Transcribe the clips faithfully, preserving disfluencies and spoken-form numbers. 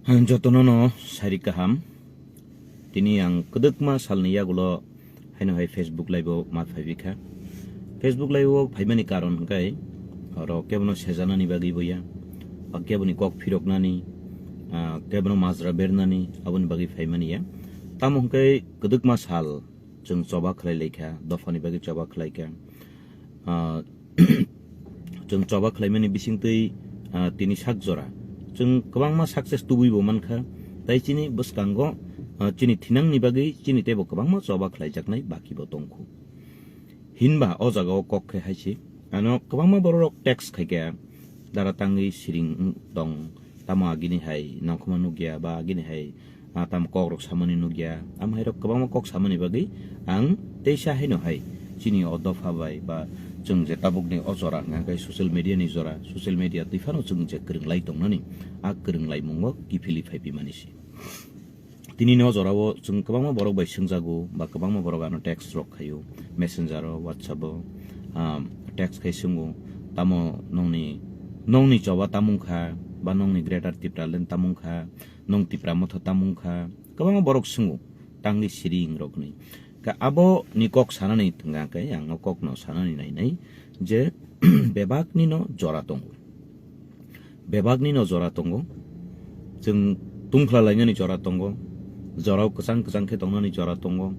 Jotono no sari kaham. Tini ang kwdwkma salni yagulo haino hai Facebook Live o ma phaiwi kha. Facebook Live o phaimani karon hwnkhe oro kebono sejanani bagwi bo ya, ba keboni kok phiroknani, ah, kebono majra bernani aboni bagwi phaimani ya. Tamo hwnkhe kwdwkma sal chwng choba khlai lai kha, dophani bagwi choba khlai kha. Ah, chwng choba khlaimani bisingtwi, ah, tini sak jora chwng kwbangma success tubui bo mankha, tai chini bwskango, ah, chini thinangni bagwi chini teibo kwbangma choba khlaijaknai baki bo tongkhu. Hinba o jaga o kok khe hai se, ano kwbangma borok rok text khai kha, dara tangwi siring tong, tamo agini hai nongkhorma nukya ba agini hai, ah, tamo kok rok samani nukya, amo hai rok kwbangma kok samani bagwi ang teisa haino hai chini o dopha bai ba chwng je tabukni o jora hwnkha khe social media ni jora, social media twi phano chwng je kwrwng lai tongnani, a kwrwng laimungo kiphilwi phaipi mani se. Tini no jora o chwng kwbangma borok bai swngjago ba kwbangma borok ano text rok khaio, messenger o, WhatsApp o, ah, text khai swngo, tamo nongni, nongni choba tamung kha ba nongni Greater Tipraland tamung kha, nong Tipra Motha tamung kha, kwbangma borok swngo, tangwi siring rok hwnwi. Kha abo ni kok sanani thwngya khe ang o kok no sanani nainai je bebak ni no jora tongo. Bebak ni no jora tongo. Chwng tungkhla lainani jora tongo. Jorao kwchang kwchang khe tongnani jora tongo.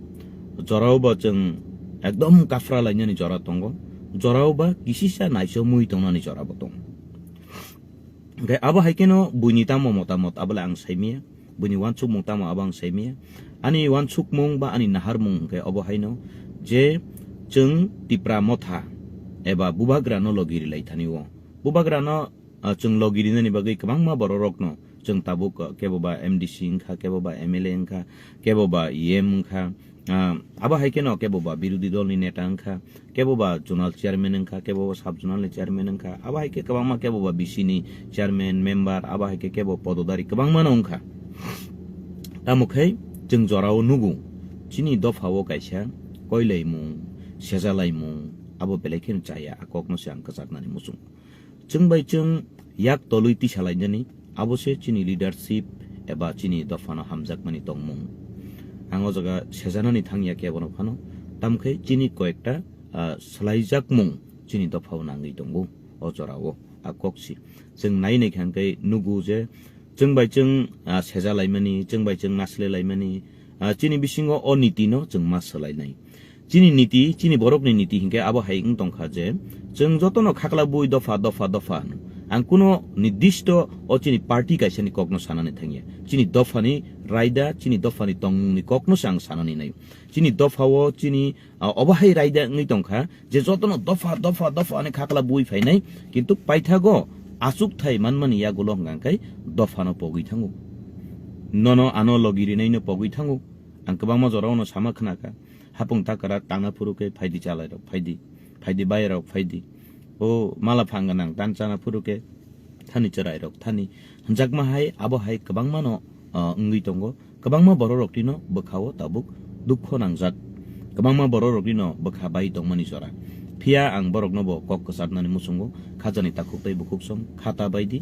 Jorao bo chwng ekdom kafra lainani jora tongo. Jorao ba kisisa naiso mui tongnani jora bo tongo. Hwnkhe abo hai kheno buini tamo motamot abole ang saimaya, buini wansukmung tamo abo ang saimaya. Ani wansukmung ba ani naharmung hwnkhe obo haino je chwng Tipra Motha eba Bubagra no logi rilai thani o. Bubagra no, ah, chwng logi rinani bagwi kwbangma borok rokno chwng tabuk, ah, kebo ba M D C wngkha, kebo ba M L A wngkha, kebo ba E M wngkha, ah, abo hai kheno kebo ba birodhi dol ni neta wngkha, kebo ba zonal chairman wngkha, kebo ba sub zonal ni chairman wngkha, abo hai khe kwbangma kebo ba B C ni chairman, member, abo hai khe kebo pododari kwbangma no wngkha. Tamo khe chwng jorao nugo chini dopha o kaisa koilaimung, sejalaimung, abo belai kheno chaya, a kok no se ang kwchaknani muchung. Chwng bai chwng yak tolwi tisa lainani, abo se chini leadership eba chini dophano hamjakmani tongmung. Ang o jaga sejanani thangya kebono phano, tamkhe chini koyekta, ah, swlaijakmung chini dophao nangwi tongo o jorao, a kok si. Chwng nai nai kha hwnkhe nugo je chwng bai chwng, ah, seja laimani, chwng bai chwng nasle laimani, ah, chini bisingo o niti no chwng ma swlainai. Chini niti, chini borokni niti hinkhe abo hai wng tongkha je, chwng jotono khakla bui dopha, dopha, dopha hwno. Ang kuno nirdisto o chini party kaisani kokno sanani thangya. Chini dophani raida, chini dophani tongmungni kokno se ang sanani naio. Chini dophao chini, ah, obo hai raida wngwi tongkha je jotono dopha, dopha, dopha hwnwi khakla bui phainai, kintu paithago achukthai manmani yagulo hwnkha khe dophano pogwi thango. Nono ano logi rinaino pogwi thango. Ang kwbangma jorao no sama khnakha. Hapung takara tangna phuru khe phaidi chalairok phaidi, phaidi bayarok phaidi. O mala phang gwnang tan chana phuru khe thani chwrairok thani. Hwnjakma hai abo hai kwbangma no, ah, wngwi tongo. Kwbangma bororokni no bwkhao tabuk dukho nangjak. Kwbangma bororokni no bwkha bai tongmani jora. Phiya ang borokno bo kok kwchaknani muchungo khajani takhuk tei bukhuk song khata baidi.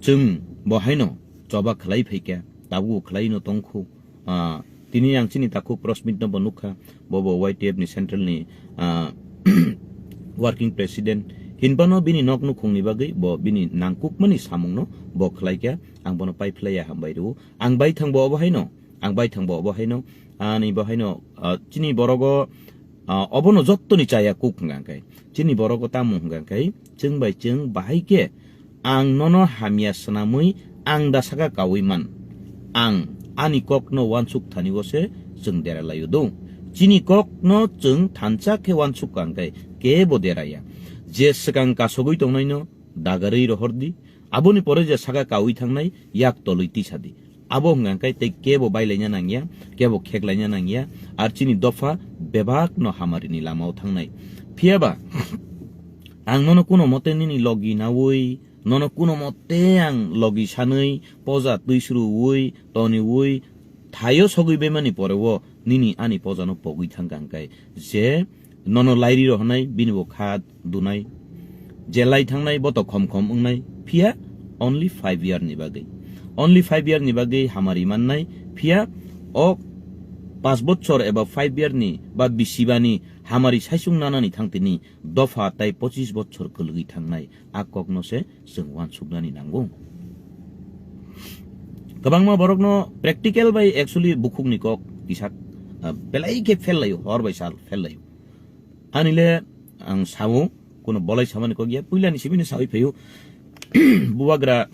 Chwng bo haino choba khlai phaikha, tabuk khlai no tongkhu. Ah, tini ang chini takhuk Prosmit no bo nukha, bo bo Y T F ni central ni, ah, working president. Hinphano bini nok nukhungni bagwi bo bini nangkukmani samungno bo khlaikha, ang bono pai phlaiya hambai rwo. Ang baithang bo obo haino, ang baithang bo obo haino, ani bo haino, ah, chini borogo, ah, obono jottoni chaya kuk hwnka khe. Chini borogo tamo hwnka khe, chwng bai chwng bahai khe ang nono hamya swnamwi ang da saka kaui man. Ang ani kokno wansuk thani o se chwng dera laio do. Chini kokno chwng thansa khe wansuk kha hwnkhe kebo deraya. Je swkang kasogwi tongnaino dagarwi rohor di. Aboni pore je saka kaui thangnai yak tolwi tisa di. Abo hwnka khe tei kebo bailaina nangya, kebo kheklaina nangya, ar chini dopha bebak no hamarini lamao thangnai. Phiyaba ang nono kuno mote nini logi naui, nono kuno mote ang logi sanwi, poja twi sruui, toniui, thaio sogwi bemani poreo nini ani pojano pogwi thangkha hwnkhe je nono lairi rohornai bini bo kha dunai, je lai thangnai bo to khom khom wngnai, phiya Only five year ni bagwi. Only five year ni bagwi hamari mannai, phiya o paanch bochor eba five year ni ba bisibani hamari saisung nanani thangtini dopha tai pochis bochor kwlwgwi thangnai, a kokno se chwng uansuknani nango. Kwbangma borokno practical bai actually bukhukni kok kisa, ah, belai khe fail laio, hor bai sal fail laio. Ani le ang sao, kuno bolai samani kok ya, puilani simi ni sawi phaio. Bubagra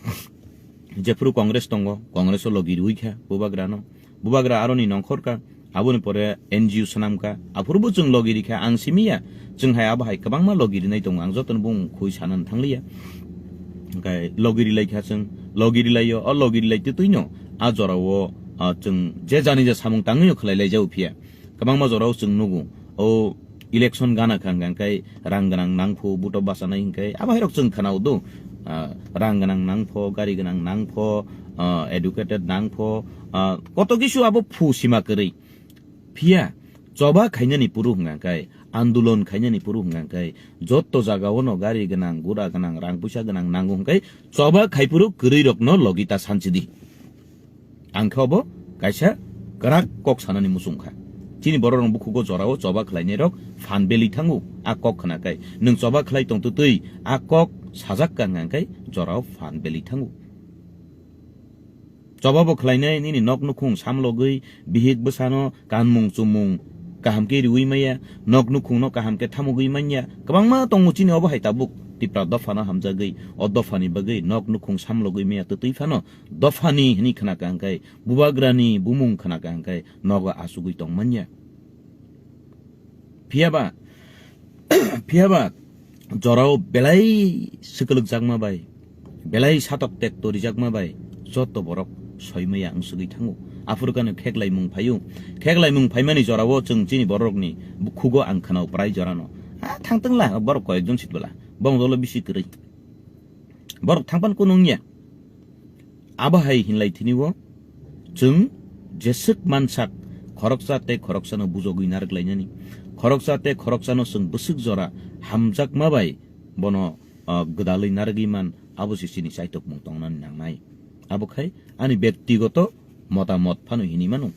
jephuru Congress tongo, Congress o logi rwi kha bubagra no. Bubagra aroni nongkhor ka, aboni pore N G O swnam ka, aphuru bo chwng logi ri kha, ang simi ya. Chwng hai abo hai kwbangma logi rinai tongo, ang jotono bung khui sanani thangliya. Hwnkhe logi ri lai kha chwng, logi ri laio, o logi ri lai twtwi no a jora o, ah, chwng je jani ja samung tangwi no khlai lai jao phiya. Kwbangma jorao chwng nugo, o election gana kha hwnkha khe rang gwnang nang pho, buto bachanai hwnkhe abo hai rok chwng khwnao do. Ah, rang gwnang nang pho, gari gwnang nang pho, ah, educated nang pho, ah, koto kisu abo phu sima kwrwi. Phiya choba khainani puru hwnkha khe, andolon khainani puru hwnkha khe, jotto jagao no gari gwnang, gura gwnang, rang puisa gwnang nango hwnkhe choba khai puru kwrwi rokno logi ta sanchidi. Ang khe obo kaisa kwrak kok sanani muchung kha. Chini borok rok bukhugo jorao choba khlainai rok phan beli thango, a kok khna kai. Nwng choba khlai tong twtwi a kok sajak ka hwnkha khe jorao phan beli thango. Choba bo khlainai nini nok nukhung samlogwi bihik bwsano kanmung chumung kaham khe riwi manya, nok nukhungno kaham khe thamugwi manya. Kwbangma tongo chini obo hai tabuk Tipra dophano hamjagwi, o dophani bagwi nok nukhung samlogwi manya twtwi phano dophani hwnwi khna ka hwnkhe, bubagrani bumung khna ka hwnkhe nogo achugwi tong manya. Phiyaba, phiyaba jorao belai swkwlwkjakma bai, belai satok tekto rijakma bai joto borok soimaya wngsugwi thango. Aphuru kano kheklaimung phaio. Kheklaimung phaimani jorao chwng chini bororokni bukhugo ang khwnao prai jorano. A, thangtwngla borok koyekjon sitbwla. Bong dolo bisi kwrwi. Borok thangpan kunu wngya. Abo hai hinlai thini o chwng jeswk mansak khoroksa tei khoroksano bujogwi narwk lainani. Khoroksa tei khoroksano chwng bwswk jora hamjakma bai bono, ah, gwdalwi narwgwi man, abo se chini chaitokmung tongnani nangnai. Abo khai ani bektigoto motamot phano hinwi mano.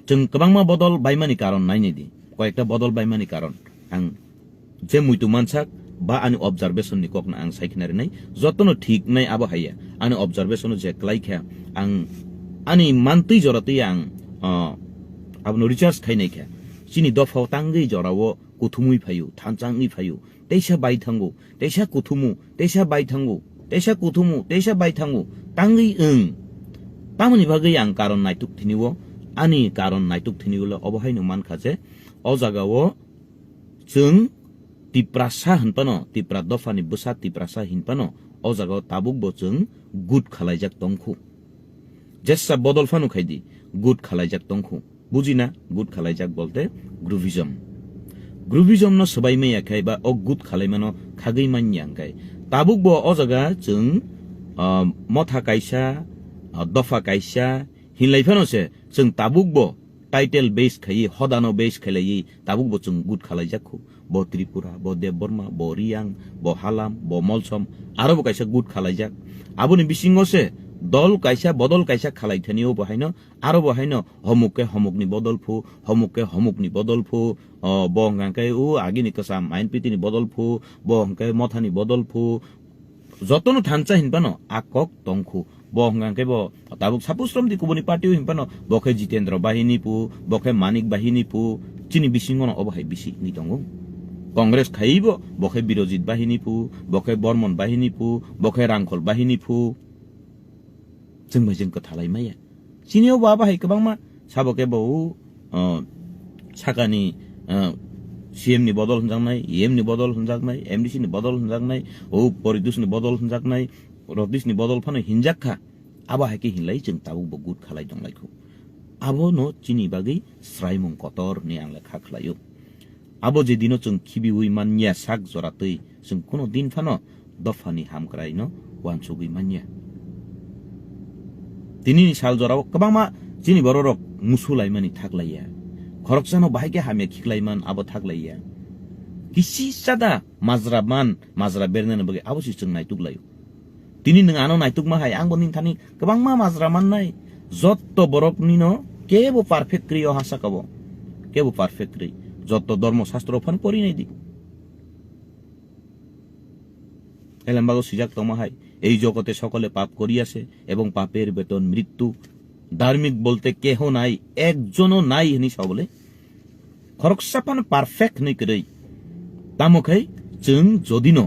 Chwng kwbangma bodol baimani karon nainai di. Koyekta bodol baimani karon ang je muitu mansak ba ani observation ni kokno ang sai khna rinai, jotono thik nai abo haiya. Ani observation o je klai kha, ang ani mantwi jora twi ang, ah, abono research khai nai kha. Chini dophao tangwi jorao kuthumwi phaio, thansa wngwi phaio, teisa bai thango, teisa kuthumu, teisa bai thango, teisa kuthumu, teisa bai thango, tangwi wng. Tamoni bagwi ang karon naituk thini o, ani karon naituk thini ulo obo haino mankha je, o jaga o chwng Tiprasa hinphano, Tipra dophani bwsa Tiprasa hinphano, o jaga o tabuk bo chwng good khalaijak tongkhu. Jesa bodol phano khaidi, good khalaijak tongkhu. Bujina, good khalaijak bolte groupism. Groupism no swbai maya khai ba o good khalaimano khagwi manya hwnkhe. Tabuk bo o jaga chwng, ah, motha kaisa, ah, dopha kaisa hinlai phano se chwng tabuk bo title base khaiwi, hodano base khailaiwi tabuk bo chwng good khalaijak khu. Bo Tripura, bo Debbarma, bo Riyang, bo Halam, bo Molsom, aro bo kaisa good khalaijak. Aboni bisingo se dol kaisa, bodol kaisa khalai thani o bo haino, aro bo haino homuk khe homukni bodol phu, homuk khe homukni bodol phu, o, bo hwnkha khe o agini kwcham I N P T ni bodol phu, bo hwnkhe mothani bodol phu, jotono thansa hinphano a kok tongkhu. Bo hwnkha khe bo tabuk suppose romdi kubuni party o hinphano bo khe Jitendra Bahini phu, bo khe Manik Bahini phu, chini bisingo no obo hai bisi wngwi tongo. Congress khaiwi bo, bo khe Birojit Bahini phu, bo khe Bormon Bahini phu, bo khe Rangkhol Bahini phu. Chwng bai chwng kwthalai maya. Chini o ba bahai kwbangma sabo khe bo, uh, sakani, uh, C M ni bodol hwnjaknai, E M ni bodol hwnjaknai, M D C ni bodol hwnjaknai, o Poridosh ni bodol hwnjaknai, Rodish ni bodol phano hinjak kha. Abo hai khe hinlai chwng tabuk bo good khalai tong lai kho. Abo no chini bagwi sraimung kotor hwnwi ang le kha khlai o. Abo je dino chwng khibiwi manya sak jora twi, chwng kuno din phano dophani hamkraino uansugwi manya. Tinini sal jorao kwbangma chini bororok musu laimani thak laiya. Khoroksano bahai khe hamya khiklai man abo thak laiya. Kisi sada majra man, majra bernani bagwi abo se chwng naituk laio. Tini nwng ano naitukma hai, angbo nini thani kwbangma majra mannai. Jotto borok nino kebo perfect kwrwi o ha saka o. Kebo perfect kwrwi. Jotto dormo sastro phano pori nai di. Elembago swijak tongma hai, "এই জগতে সকলে পাপ করিয়াছে এবং পাপের বেতন মৃত্যু। ধার্মিক বলতে কেহ নাই, একজনও নাই" hwnwi sa bole. Khoroksa phano perfect hwnwi kwrwi. Tamo khai chwng jodi no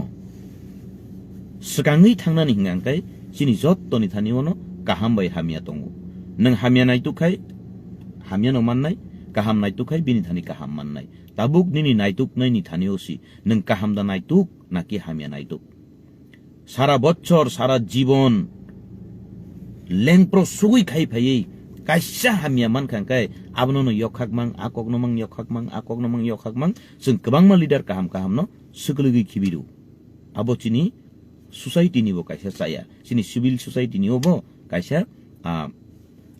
swkangwi thangnani hwnka hwnkhe chini jottoni thani ono kaham bai hamya tongo. Nwng hamya naituk khai hamya no mannai, kaham naituk khai bini thani kaham mannai. Tabuk nini naituknaini thani o si nwng kaham da naituk naki hamya naituk. Sara bochor, sara jibon lengpro sugui khai phaiwi kaisa hamya mankha hwnkhe abono no yokhak mang, a kokno mang yokhak mang, a kokno mang yokhak mang, chwng kwbangma leader kaham kaham no swkligwi khibiru. Abo chini society ni bo kaisa chaya, chini civil society ni o bo kaisa, ah,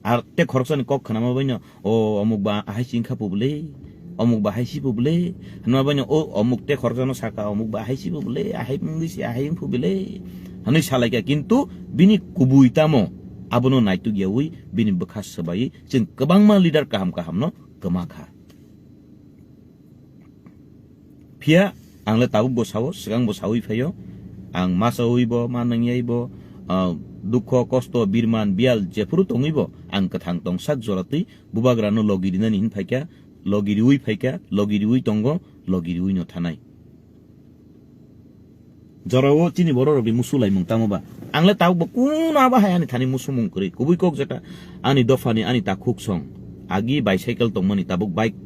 Ar te khoroksani kok khnama baino, "O omuk ba ahai si wngkha publi, omuk ba hai si publi," hwnma baino, "O omuk te khoroksano saka, omuk ba ahai si publi, ahai wngwi si ahai wng publi," hwnwi salaikha, kintu bini kubui tamo abono naituk yaui bini bwkha swbai chwng kwbangma leader kaham kahamno kwma kha. Phiya ang le tabuk bo sao, swkang bo saui phaio. Ang ma saui bo, ma nwngyai bo, ah, dukho, kosto, birman, biyal jephuru tongwi bo ang kwthang tongsak jora twi bubagrano logi rinani hin phaikha, logi riui phaikha, logi riui tongo, logi riui no thanai. Jorao chini bororokni musu laimung tamo ba? Ang le tabuk bo kuno abo hai ani thani musumung kwrwi. Kubui kok jeta ani dophani ani takhuk song. Agi bicycle tongmani tabuk bike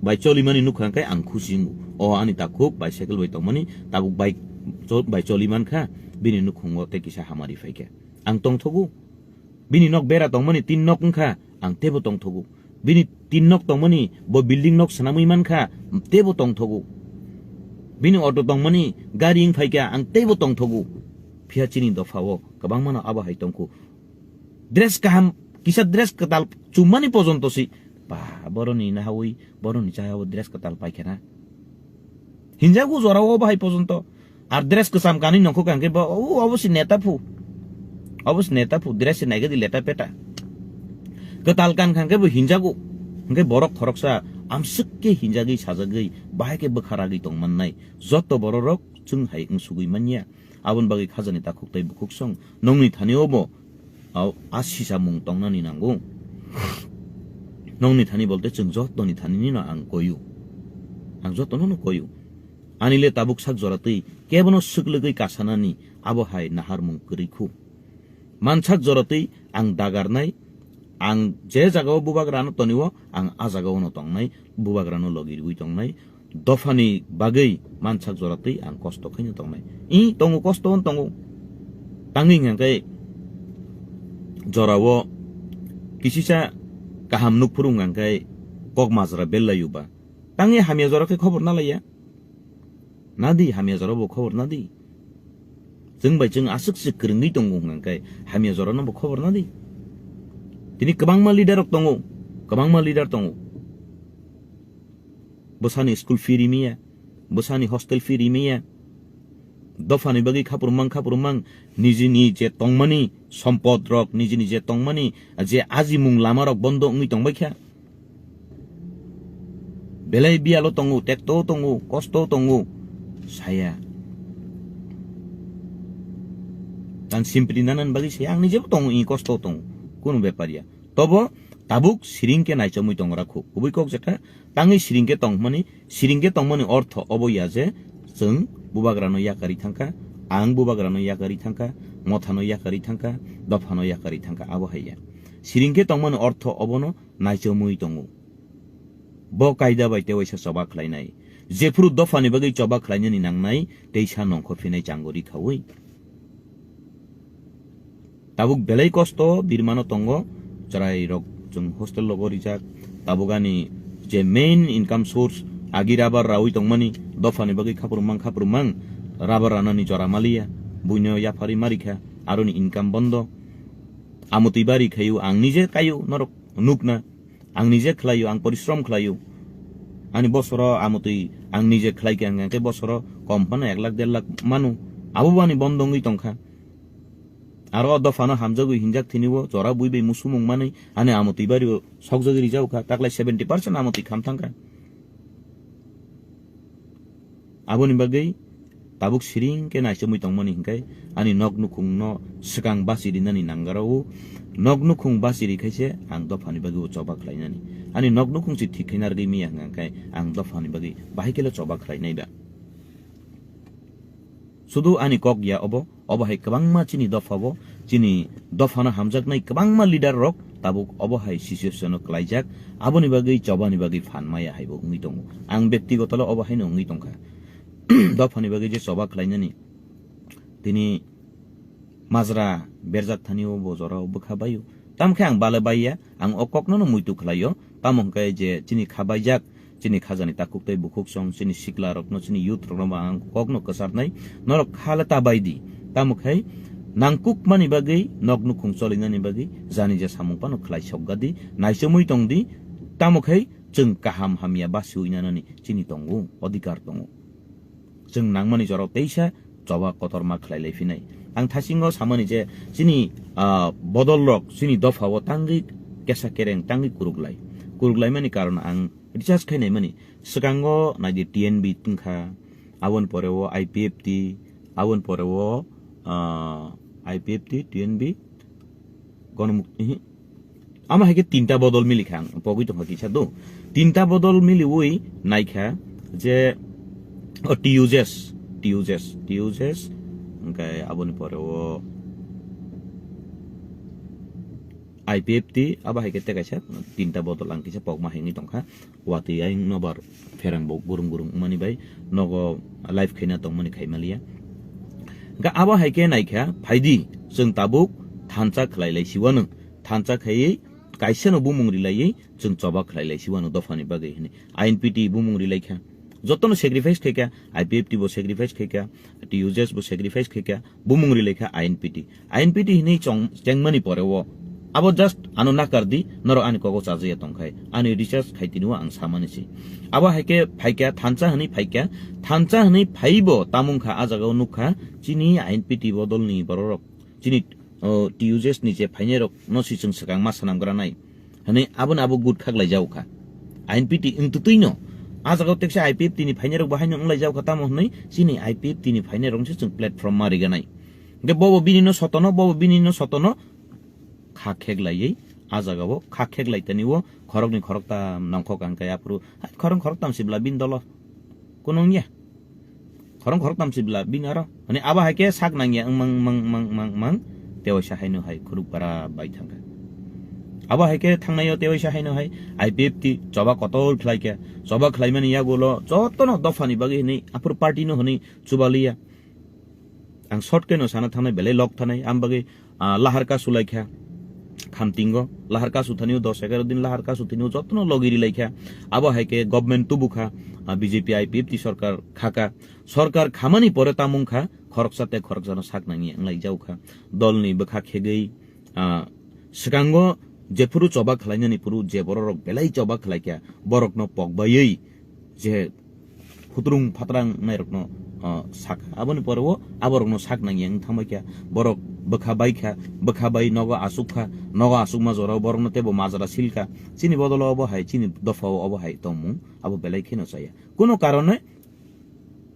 bai cholimani nukha hwnkhe ang khusi wngo. O ani takhuk bicycle bai tongmani tabuk bike cho-, bai cholimankha bini nukhungo tei kisa hamari phaikha. Ang tongthogo. Bini nok bera tongmani tin nok wngkha, ang teibo tongthogo. Bini tin nok tongmani bo building nok swnamwi mankha, teibo tongthogo. Bini auto tongmani gari wng phaikha, ang teibo tongthogo. Phiya chini dophao kwbangmano abo hai tongkhu. Dress kaham, kisa dress kwtal chummani pojonto si, ba, boroni nahawi, boroni chayawi dress kwtal paikha na. Hinjago jorao bahai pojonto. Ar dress kwcham kanwi nongkhor kha hwnkhe bo, "O, obo se neta phu. Obo se neta phu, dress se naigadi leta peta." Kwtal kan kha hwnkhe bo hinjago. Hwnkhe borok khoroksa amswk khe hinjagwi sajagwi bahai khe bwkha ragwi tongmannai. Joto bororok chwng hai wngsugwi manya. Aboni bagwi khajani takhuk tei bukhuk song nongni thani obo, au, a sisamung tongnani nango. Nongni thani bolte chwng jotoni thanini no ang koyu. Ang jotono no koyu. Ani le tabuk sak jora twi kebono swklwgwi kasanani abo hai naharmung kwrwi khu. Mansak jora twi ang dagarnai, ang je jagao bubagrano tonio, ang a jagao no tongnai, bubagrano logi riui tongnai. Dophani bagwi mansak jora twi ang kosto khaino tongnai. I tongo, kosto on tongo. Tangwi hwnkhe jorao kisisa kaham nukphuru hwnkhe kok majra bellaiuba. Tangwi hamya jora khe khobor nalaiya. Nadi hamya jora bo khobor nadi. Chwng bai chwng aswk se kwrwngwi tongo hwnkhe hamya jora no bo khobor nadi. Tini kwbangma leader rok tongo, kwbangma leader tongo. Bwsani school fee rimiya, bwsani hostel fee rimiya. Dophani bagwi khapurumang, khapurumang, nijini je tongmani sompod rok, nijini je tongmani je ajimung lama rok bondo wngwi tongbaikha. Belai biyalo tongo, tekto tongo, kosto tongo, saya. Ang simpli nanan bagwi saya, ang nijebo tongo, i kosto tongo, kunu bepar ya. Tobo tabuk siring khe naichomwi tongra khu. Kubui kok jeta, tangwi siring khe tongmani, siring khe tongmani ortho obo ya je, chwng bubagrano yakarwi thangkha, ang bubagrano yakarwi thangkha, mothano yakarwi thangkha, dophano yakarwi thangkha, abo hai ya. Siring khe tongmani ortho obono naichomwi tongo. Bo kaida bai tewaisa choba khlainai. Jephuru dophani bagwi choba khlainani nangnai, teisa nongkhor phinai chango ri khaui. Tabuk belai kosto birmano tongo, chwrai rok chwng hostel rogo rijak. Tabuk ani je main income source, agi rubber raui tongmani, dophani bagwi khapurumang khapurumang, rubber ranani jora maliya, buino yapharwi marikha, aroni income bondo. Amotwi bari khayu, ang nije kayu, norok nukna. Ang nije khlaio, ang porishrom khlaio. Ani bosoro amotwi ang nije khlai khe, ang khe bosoro kom phano ek lakh, der lakh manu. Abo bo ani bondo wngwi tongkha. Aro o dophano hamjagwi hinjak thini o jora bui bai musumung manwi ani amotwi bario sokjagwi rijao kha, taklai seventy percent amotwi kham thang kha. Aboni bagwi tabuk siring khe naichomwi tongmani hinkhe ani nok nukhungno swkang bachi rinani nangarao, nok nukhung bachi ri khaise ang dophani bagwi o choba khlainani. Ani nok nukhung se thik khe narwgwi miya hwnkhe ang dophani bagwi bahai khelo choba khlainai da. Sudu ani kok ya obo, obo hai kwbangma chini dopha bo, chini dophano hamjaknai kwbangma leader rok tabuk obo hai situation o klaijak, aboni bagwi chobani bagwi phan maya hai bo wngwi tongo. Ang bektigoto le obo haino wngwi tongkha. Dophani bagwi je choba khlainani tini majra berjak thani o bo jora o bwkha baio. Tamkhe ang bale baiya, ang o kokno no muitu khlaio. Tamo hwnkhe je chini kha baijak, chini khajani takhuk tei bukhuk song, chini sikla rokno, chini youth rokno bo ang kokno kwcharnai. Norok kha le ta bai di. Tamo khai nangkukmani bagwi, nok nukhung cholinani bagwi, jani je samung phano khlai sokga di, naichomwi tong di. Tamo khai chwng kaham hamya basiwi nanani chini tongo, odhikar tongo. Chwng nangmani jorao teisa choba kotorma khlai lai phinai. Ang thasingo samani je chini, ah, bodol rok chini dopha o tangwi kesa kereng tangwi kuruklai. Kuruklaimani karon ang research khai naimani. Swkango naidi T N B wngkha, aboni pore o I P F T, aboni pore o, ah, I P F T, T N B, Gonomuk-, ihi. Ama hai khe tinta bodol mili kha ang, pogwi tongkha kisa do. Tinta bodol miliwi naikha je, o, T U J S, T U J S, T U J S, hwnkhe aboni pore o I P F T, abo hai khe tei kaisa tinta bodol ang kisa pokma hengwi tongkha. Watwi ayang nobar pherang bo gurung gurung wngmani bai nogo live khaina tongmani khaimaliya. Hwnkhe abo hai khe naikha, phaidi chwng tabuk thansa khlai lai siwano, thansa khaiwi kaisano bumung rilaiwi chwng choba khlai lai siwano dophani bagwi hwnwi I N P T bumung rilaikha. Jotono sacrifice khaikha, I P F T bo sacrifice khaikha, T U J S bo sacrifice khaikha, bumung rilaikha I N P T. I N P T hinwi chong-, chengmani pore o abo just ano nakar di, norok ani kogo chajaya tongkhai, ani research khai tini o ang samani se. Abo hai khe phaikha, thansa hinwi phaikha, thansa hinwi phaibo tamung kha, a jaga o nukha, chini I N P T bodolni bororok, chini, o, T U J S ni je phainai rok no si chwng swkang ma swnam gra nai. Hwnwi abono abo good khaklai jago kha. I N P T wng twtwi no. A jaga o teksa I P F T ni phainai rok bo haino wng lai jago kha, tamo hwnwi chini I P F T ni phainai rok se chwng platform ma riga nai. Hwnkhe bobo bini no sotono, bobo bini no sotono kha khek laiwi a jaga o kha khek lai tani o khoroknwi khoroktam nongkhok ang khe aphuru hai khorok khoroktam sibla bini dolo. Kunung ya. Khorong khoroktam sibla bini aro. Mane abo hai khe sak nangya wng mang, mang, mang, mang, mang. Tewaisa haino hai khuruk bara bai thangkha. Abo hai khe thangnai o tewaisa haino hai I P F T choba kotor khlai khe. Choba khlaimani yagulo jotono dophani bagwi hinwi aphuru party no hinwi chubaliya. Ang short khe no sana thangnai belai lok thanai. Am bagwi ah, lahar kasu laikha. Khamtingo lahar kasu thani o dos egaro din lahar kasu thani o jotono logi ri laikha. Abo hai khe government tubukha, ah, B J P I P F T sorkar khaka. Sorkar khamani pore tamung kha khoroksa tei khoroksano sak nangya wng lai jago kha. Dolni bwkha khegwi, ah, swkango jephuru choba khlainani phuru je bororok belai choba khlaikha borokno pokbaiwi je phutrung phatrang nairokno, ah, sakha. Aboni pore o aborokno sak nangya wng thangbai kha. Borok bwkha bai kha, bwkha bai nogo asuk kha, nogo asukma jorao borokno teibo majra sil kha. Chini bodolo obo hai, chini dophao obo hai tongmung abo belai kheno chaya. Kuno karone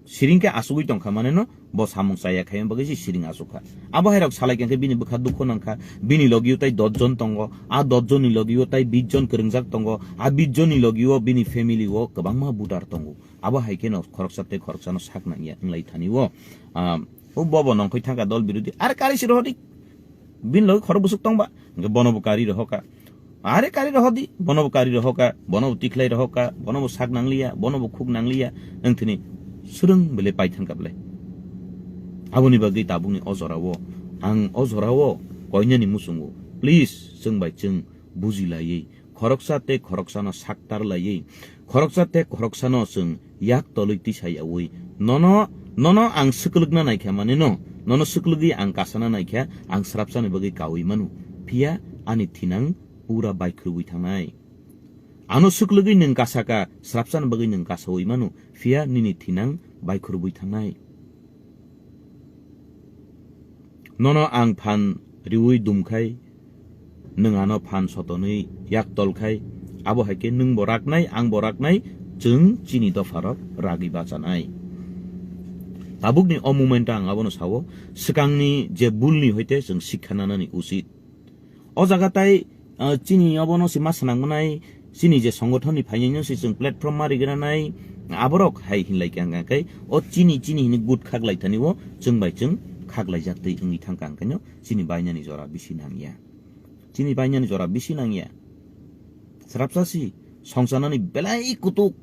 siring khe asugwi tongkha mane no bo samung chaya khaima bagwi se siring asuk kha. Abo hai rok salai khe bini bwkha dukho nangkha, bini logio tai dos jon tongo, a dos jonni logio tai bis jon kwrwngjak tongo, a bis jonni logio bini family o kwbangma voter tongo. Abo hai kheno khoroksa tei khoroksano sak nangya wng lai thani o. Ah, o bobo nongkhoi thangkha dol birodhi. Are kari se rohordi. Bini logi khorok bwswk tongba. Hwnkhe bono bo kari rohorkha. Are kari rohordi. Bono bo kari rohorkha. Bono bo tikhlai rohorkha. Bono bo sak nangliya. Bono bo khuk nangliya. Wng thini swrwng belai pai thangkha belai. Aboni bagwi tabukni o jorao ang o jorao koinani muchungo. Please, chwng bai chwng bujilaiwi khoroksa tei khoroksano saktar laiwi, khoroksa tei khoroksano chwng yak tolwi tisa yaui. Nono, nono ang swkwlwkna naikha maneno, nono swkwlwgwi ang kasana naikha, ang srapsani bagwi kaui mano. Phiya ani thinang pura baikhurwi thangnai. Ano swkwlwgwi nwng kasaka, srapsani bagwi nwng kasaui mano, phiya nini thinang baikhurwi thangnai. Nono ang phan riwi dumkhai, nwng ano phan sotonwi yak tolkhai, abo hai khe nwng bo raknai, ang bo raknai, chwng chini dopharok ragwi bachanai. Tabukni o moment ang abono sao, swkangni je bulni hoite chwng sikha nanani usit. O jaga tai, ah, chini obono se ma swnang manai, chini je songothonni phainai no se chwng platform ma rigranai, aborok hai hinlai khe ang khe, o chini, chini hini good khaklai thani o chwng bai chwng khaklai jak twi wngwi thang kha, ang khe no chini bainani jora bisi nang ya. Chini bainani jora bisi nang ya. Srapsa si, songchanani belai kutuk.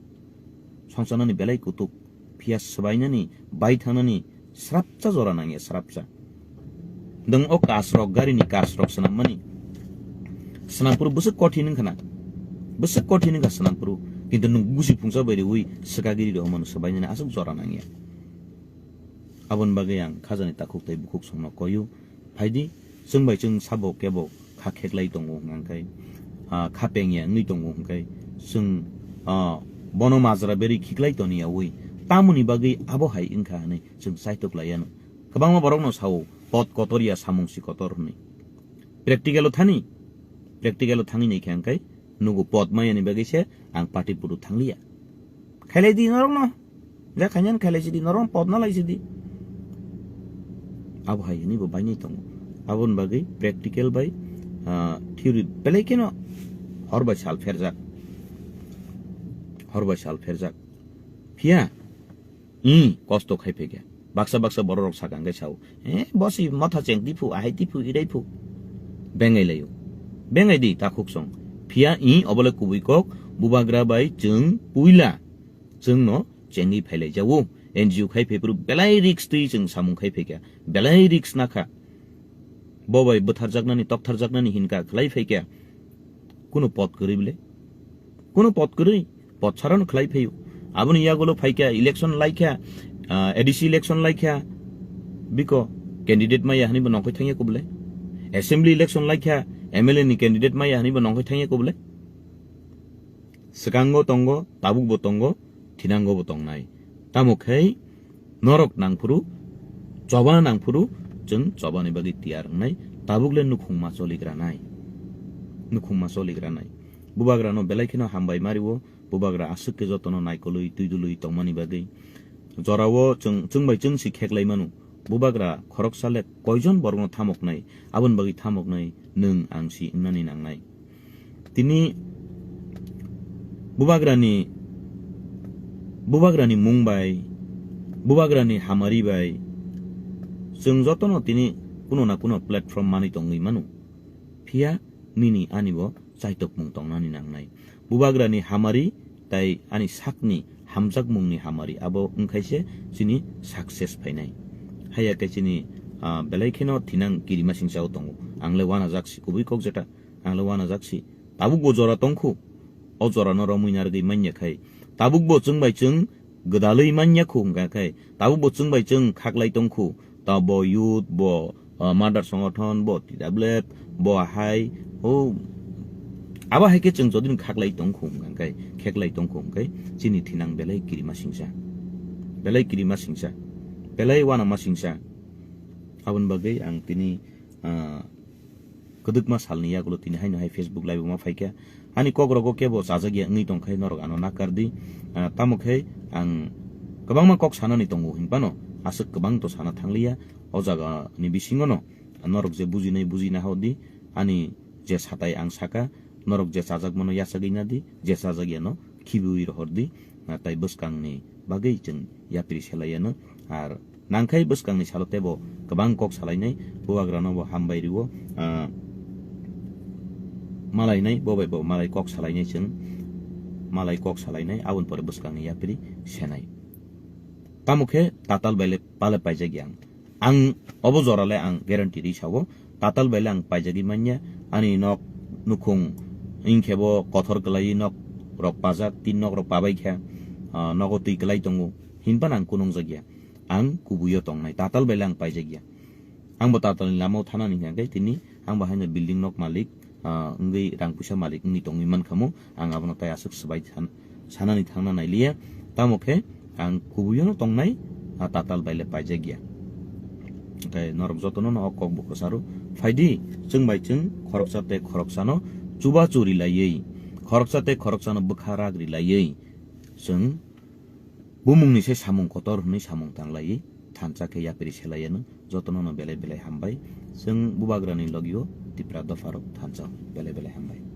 Songchanani belai kutuk. Phiya swbainani, bai thangnani, srapsa jora nang ya, srapsa. Nwng o kasrok, garini kasrok swnammani. Swnampuru bwswk kothin wngkha na. Bwswk kothin wngkha swnampuru. Kintu nwng gusi phungsa bai riwi swkagiri rw mano swbainani aswk jora nang ya. Aboni bagwi ang khajani takhuk tei bukhuk songno koyu. Phaidi, chwng bai chwng sabo kebo kha kheklai tongo hwnkha khe, ah, kha pengya wngwi tongo hwnkha khe, chwng, ah, bono majra berwi khiklai toni yaui. Tamoni bagwi abo hai wngkha hwnwi chwng chaitok lai yano. Kwbangma borokno sao, "Pot kotor ya, samung si kotor," hwnwi. Practical-o thani, practical-o thangwi naikha hwnkha khe, nugo pot mayani bagwi se ang party puru thangliya. Khailai di norokno. Ja khainani khailai sidi, norok pot nalai sidi. Abo hai hwnwi bo bainai tongo. Aboni bagwi practical bai, ah, theory belai kheno hor bai sal pherjak. Hor bai sal pherjak. Phiya, i kosto khai phaikha. Baksa baksa bororok sakang khe sao, "Eh, bosi motha cheng tiphu, ahai tiphu, irai phu." Bengai laio. Bengai di, takhuk song. Phiya i obole kubui kok, bubagra bai chwng puila. Chwngno chengwi phailai jago. N G O khai phaiphuru belai risk twi chwng samung khai phaikha. Belai risk nakha. Bo bai bwtharjaknani, toktharjaknani hinka khlai phaikha. Kuno pot kwrwi bile? Kuno pot kwrwi? Pot sarano khlai phaio. Aboni yagulo phaikha, election laikha, ah, A D C election laikha. Biko candidate maya hwnwi bo nongkhoi thangya kubule? Assembly election laikha, M L A ni candidate maya hwnwi bo nongkhoi thangya kubule? Swkango tongo, tabukbo tongo, thinangobo tongnai. Tamo khe norok nangphuru, choba nangphuru, chwng chobani bagwi tiyar wngnai, tabukle nukhungma choligranai. Nukhungma choligranai. Bubagrano belai kheno hambai mario, bubagra aswk khe jotono naikolwi, twidulwi tongmani bagwi. Jorao chwng, chwng bai chwng si kheklai mano. Bubagra khoroksa le koijon borokno thamoknai, aboni bagwi thamoknai nwng ang si wngnani nangnai. Tini bubagrani, bubagrani mung bai, bubagrani hamari bai, chwng jotono tini kuno na kuno platform manwi tongwi mano. Phiya nini ani bo chaitokmung tongnani nangnai. Bubagrani hamari tai ani sakni hamjakmungni hamari abo wngkhaise chini success phainai. Haiya khe chini, ah, belai kheno thinang kirimasingchao tongo. Ang le uanajak si kubui kok jeta, ang le uanajak si. Tabukbo jora tongkhu. O jorano romwi narwgwi manya khai. Tabukbo chwng bai chwng gwdalwi manya khu hwnkha khe. Tabukbo chwng bai chwng khaklai tongkhu. Ta bo youth, bo ah, mother songothon, bo T W F, bo hai, o, abo hai khe chwng jodi khaklai tongkhu hwnkhe, kheklai tongkhu hwnkhe, chini thinang belai kirima singsa, belai kirima singsa, belai uanama singsa. Aboni bagwi ang tini, ah, kwdwkma salni yagulo tini haino hai Facebook live-o ma phaikha. Ani kok rogo kebo chajakya wngwi tongkhe norok ano nakar di. Ah, tamo khe ang kwbangma kok sanani tongo hinphano aswk kwbang to sana thangliya. O jaga ni bisingo no norok je bujinai bujina hor di, ani je satai ang saka, norok je chajakmano yachagwi na di, je chajakya no khibiwi rohor di, ah, tai bwskang ni bagwi chwng yapri selai ano. Ar nangkhai bwskangni salo teibo kwbang kok salainai, bubagrano bo hambai rwo, ah, malainai, bo bai bo malai kok salainai chwng, malai kok salainai, aboni pore bwskangni yapri senai. Tamo khe tatal bai le pale paijak yang. Ang obo jora le ang guarantee ri sao, tatal bai le ang paijagwi manya, ani nok nukhung wngkhe bo kothor kwlaiwi nok rok pajak, tin nok rok pabai khe, ah, nogo twi kwlai tongo, hinphano ang kunungjak ya. Ang kubuio tongnai, tatal bai le ang paijak ya. Ang bo tatal ni lama o thana ni hwnkhe tini ang bo haino building nok malik, ah, wngwi rang puisa malik wngwi tongwi mankha mo, ang abono tai aswk swbai san-, sanani thangna nailiya. Tamo khe ang kubuio no tongnai, ah, tatal bai le paijak ya. Tei norok jotono no o kok bo kwcharo Phaidi, chwng bai chwng khoroksa tei khoroksano chubachu rilaiwi, khoroksa tei khoroksano bwkha rak rilaiwi, chwng bumungni se samung kotor hwnwi samung tanglaiwi thansa khe yapri selaiano jotono no belai belai hambai. Chwng bubagrani logio Tipra dopharok thansa belai belai hambai.